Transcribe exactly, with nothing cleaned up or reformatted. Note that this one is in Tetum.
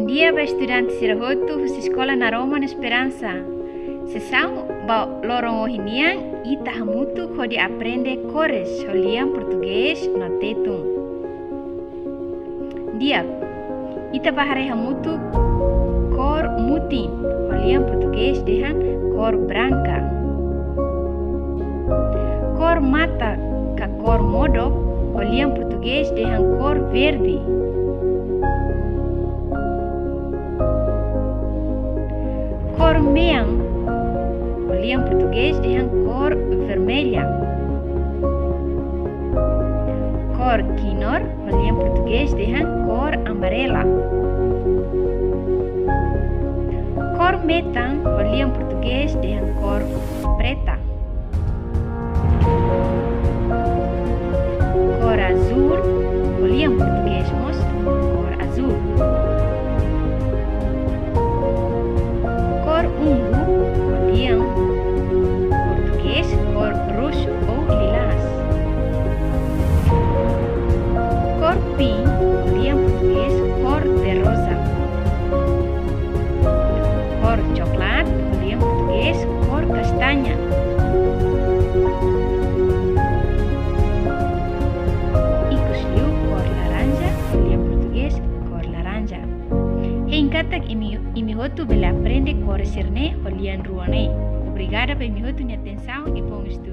Di'ak ba estudante sira hotu husi Eskola Naroman Esperansa. Sesaun ba loron ohin nian ita hamutuk hodi aprende kores ho lian portugés no tetun. Di'ak, ita bá haree hamutuk kór mutin, ho lian portugés dehan cor branca. Kór matan ka kór modok, ho lian portugés dehan cor verde. Kór mean, ho lian portugés dehan cor vermelha. Kór kinur, ho lian portugés dehan cor amarela. Kór metan, ho lian portugés dehan cor preta. Kór azúl, ho lian portugés mós cor azul. Kór ungu, ho lian portugés cor roxo ou lilás. Kór pink, ho lian portugés cor de rosa. Kór coklat, ho lian portugés cor castaña. Ikusliu kór laranja, ho lian portugés cor laranja. Hein katak imi, imi hotu bele aprende kores sira-ne'e ho lian rua ne'e. Obrigada ba imi hotu nia atensaun i bom estudu.